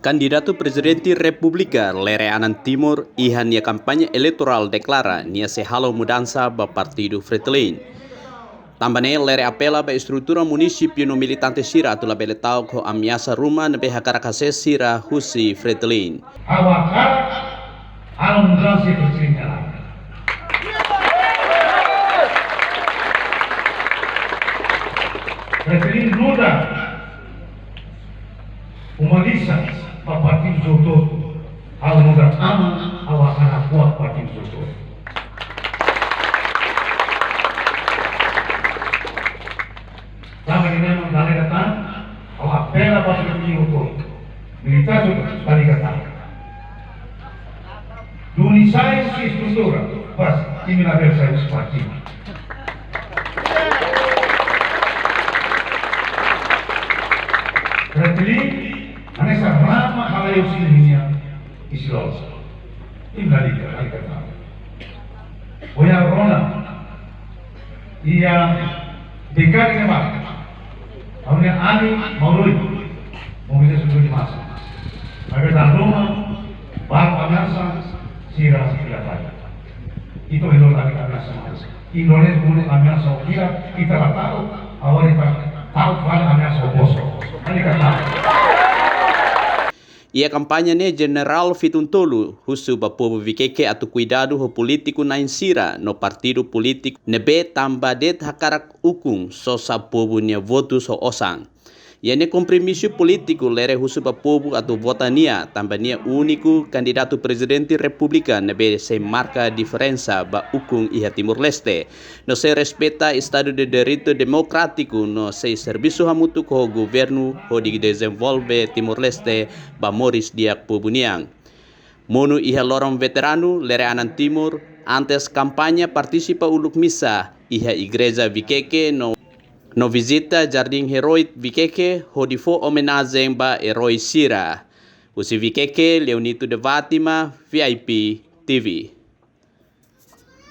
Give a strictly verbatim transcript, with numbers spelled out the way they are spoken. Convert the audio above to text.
Kandidatu Prezidente Repúblika Lere Anan Timur iha nia kampaña eleitorál deklara nia sei halo mudansa ba partidu Fretilin. Tanba ne'e Lere apela ba estrutura munisípiu no militante sira atu labele ta'uk ho ameasa ruma ne'ebé hakarak hasees sira husi Fretilin. Ha'u hakarak halo mudansa iha Fretilin nian. Fretilin nu'udar uma lisan ba partidu hotu-hotu. Ha'u nu'udar aman, ha'u hakarak kuat partidu hotu-hotu. Tanba ne'e mak dala ida tan, ha'u apela ba partidu hotu-hotu. Militante hotu, dala ida tan. Duni sai husi estrutura, pas imi labele sai husi partidu. Fretilin, hanesan rama halai husi nia isin-lolon. Imi lalika, lalika tan. Ohin rona, iha dékada ne'ebá, ha'u-nia alin Mauloi mobiliza suku di masa. Maibé dala ruma, balu ameasa sira sira pai. Ita hilo tadi ameasa masa. Indonézia mune ameasa ho kira, ita la ta'uk, agora ita ta'uk fali ameasa ho boso. Lalika tan. Iha kampaña ne'e Jenerál Fitungtolu husu ba povu Vikeke atu kuidadu ho polítiku na'in sira no partidu polítiku ne'ebé tanba de'it hakarak ukun sosa povu nia votus ho osan. Iha nia kompromisu polítiku Lere husu ba povu atu vota nia tanba nia úniku kandidatu Prezidente Repúblika ne'ebé sei marka diferensa ba ukun iha Timor-Leste. No sei respeita Estadu de Direitu Demokrátiku no sei servisu hamutuk ho governu hodi dezenvolve Timor-Leste ba moris di'ak povu nian. Monu iha loron veteranu Lere Anan Timur, antes kampaña partisipa uluk misa iha Igreja Vikeke no, no vizita Jardín Herói Vikeke hodi fó omenajen ba erói sira. Husi Vikeke, Leonito de Fátima, V I P T V.